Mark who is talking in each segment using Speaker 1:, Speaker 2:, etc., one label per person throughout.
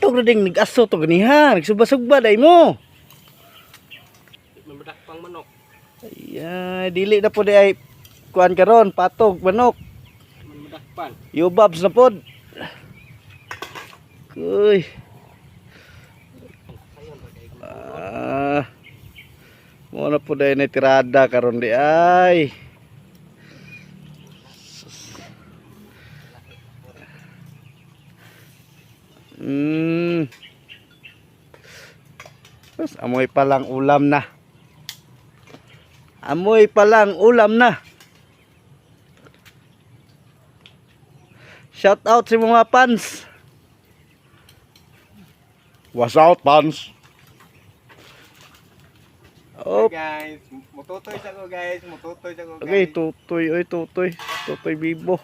Speaker 1: Tog na ding nag-aso to ganiha, nagsugba-sugba day mo.
Speaker 2: Mamadak pang manok.
Speaker 1: Ay, dili na po di ay kuan karon, patog manok.
Speaker 2: Mamadakpan.
Speaker 1: Yubabs na pod. Kuy. Ah. Mo na po dahil na tirada karon di ay. Tapos, amoy pa lang ulam na. Amoy pa lang ulam na. Shout out sa mga fans. What's out, fans? Oh,
Speaker 2: Guys, mututoy sa ko guys, mututoy sa ko guys.
Speaker 1: okay, tutoy, oy, tutoy. Tutoy bibo.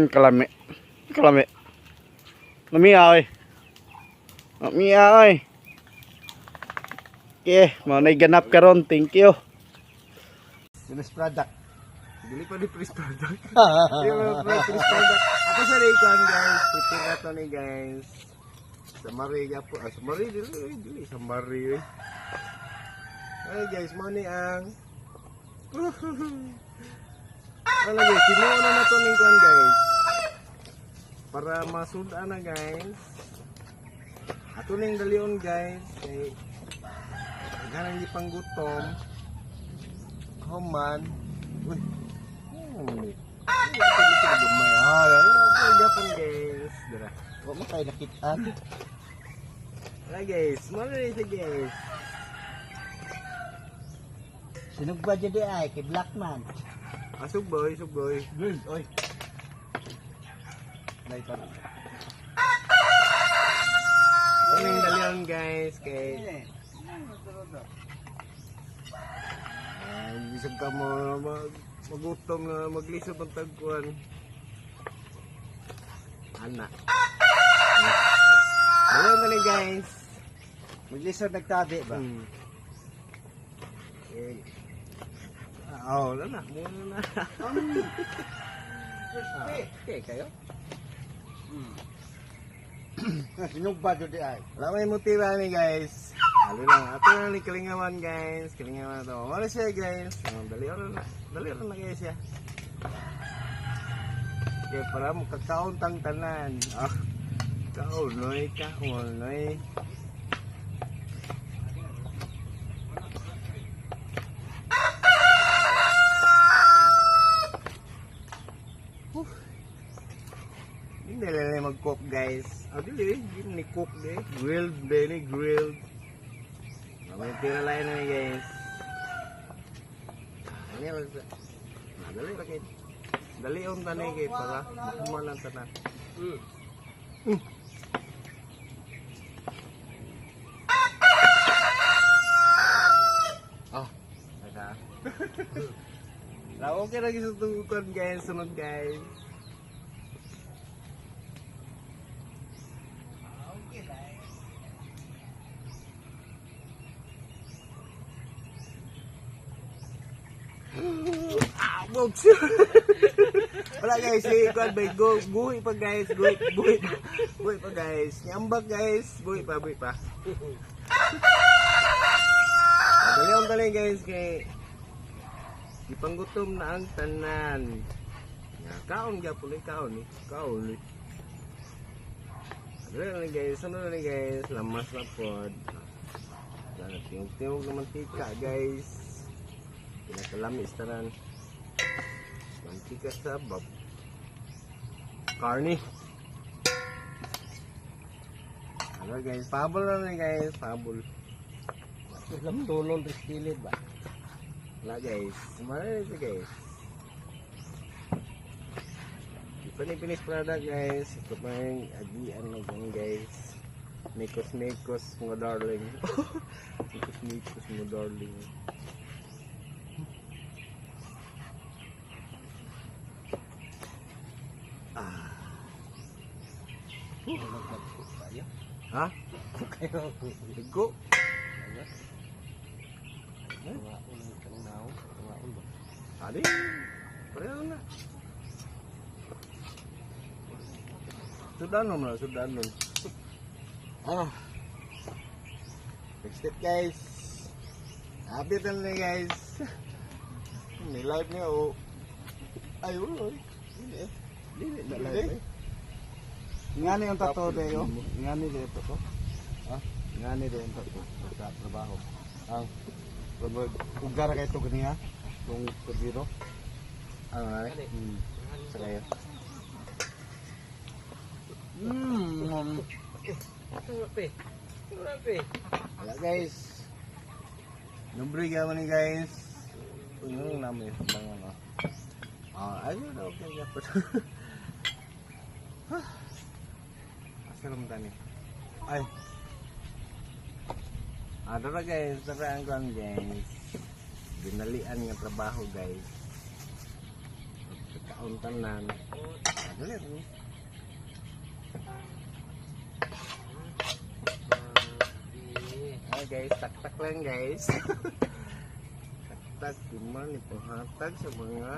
Speaker 1: Kalami. Kalami. Lamiya, oy. Lamiya, oy. Okay, mao na'y ganap karon. Thank you.
Speaker 3: Finished product.
Speaker 2: Dili pa di fresh product. Dili pa di fresh product. Ako sa Raycon guys, prepare na to ni guys. Sa Maria po, ah, sa Maria dili dili sa Maria. Ay guys, mo ni ang Wala guys, sinuuna na to ni kuan guys. Para masudan na guys. Ato ning dalion guys kay daghan ang gipanggutom. Human. Uy. Ano ni? Gamay. Ah, ay, gapon guys. Dara.
Speaker 3: Wa mo tayo nakitaan.
Speaker 2: Wala guys, mo na rin siya guys.
Speaker 3: Sinugba dyan di ay, kay Blackman.
Speaker 2: Ah, sugboy, sugboy.
Speaker 3: Girl, oy. Lighter.
Speaker 2: Ano yung dalian guys kay ay, bisag ka mo magutom na maglisod ang tagkuan. Ana. Dalian na ni guys.
Speaker 3: Maglisod nagtabi ba?
Speaker 2: Eh. Ah, oh, wala na. Muna na. Ah, okay, kayo?
Speaker 3: Sinugba dyan di ay.
Speaker 2: Wala may motiva ni guys. Dali lang. Ato na ni kalingawan guys. Kalingawan na to. Wala siya guys. Oh, dali ra na. Dali ra na guys siya. Okay, para mo kakaon tang tanan. Ah. Kaon noy, kaon noy. Hindi na lang mag-cook guys. Ah, dili, hindi ni cook di. Grilled di ni grilled. Mamaya tira lang na ni guys. Ano yan? Ah, dali ra kay. Dali on tanay kay para makuman ang tanan. Ah, teka. Lawo kay lagi sa tugukan guys, sunod guys. Ah, box. Wala guys, si Kuan bay go buhi pa guys, buhi buhi pa. Buhi pa guys. Nyambak guys, buhi pa, buhi pa. Dali ang dali guys kay ipanggutom na ang tanan. Ya, kaon gyapon eh, kaon eh, kaon eh. Dali lang guys, ano na guys, lamas na pod. Wala, Tiyog-tiyog na mantika guys. Pinakalamis tanan. Mantika sa bab. Carne. Ano guys, pabol na ni guys, pabol.
Speaker 3: Ilang tulon rin kilid ba?
Speaker 2: Wala guys, mara ito guys. Ito ni finished product guys. Ito pa yung agian na gan guys. Mikos mikos mga darling. Mikos mikos mga darling. Ah. Ha?
Speaker 3: Kayo.
Speaker 2: Ligo.
Speaker 3: Tungaon kang naon. Tungaon ba?
Speaker 2: Adi, pareho na. Sudanon na, sudanon.
Speaker 3: Ah.
Speaker 2: Next step, guys. Happy na lang, guys. May live niya oh. Ay, uy. Dili eh.
Speaker 3: Dili
Speaker 2: na live, eh.
Speaker 3: Ngani ang tato dayo? Ngani dayo to ko? Ha? Ngani dayo ang tato sa trabaho. Ang ugara kay to ganiya tong turbiro.
Speaker 2: Ano na rin? Sa kayo. Wala, guys. Number ka ni, guys. Unang namin sa mga ano. Ah, ayun, okay ka. Asa lang tani? Ay. Ah, tara guys, tara ang kuan, guys. Dinalian nga trabaho, guys. Pagkaon tanan. Ah, dali rin. Ay guys, taktak lang, guys. Taktak man ipanghatag sa mga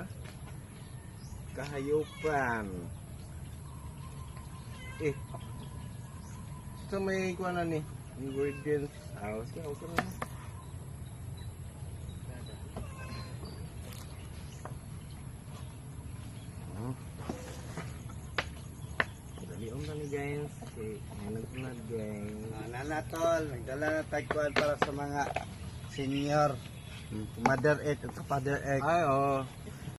Speaker 2: kahayupan. Eh. Sa may kuan na ni ingredients. Ah, okay, okay na. Dali na ni, guys. Okay, nagsunod, guys.
Speaker 3: Nana tol, nagdala na tagkuan para sa mga senior. Mother egg at father egg.
Speaker 2: Ay, oo.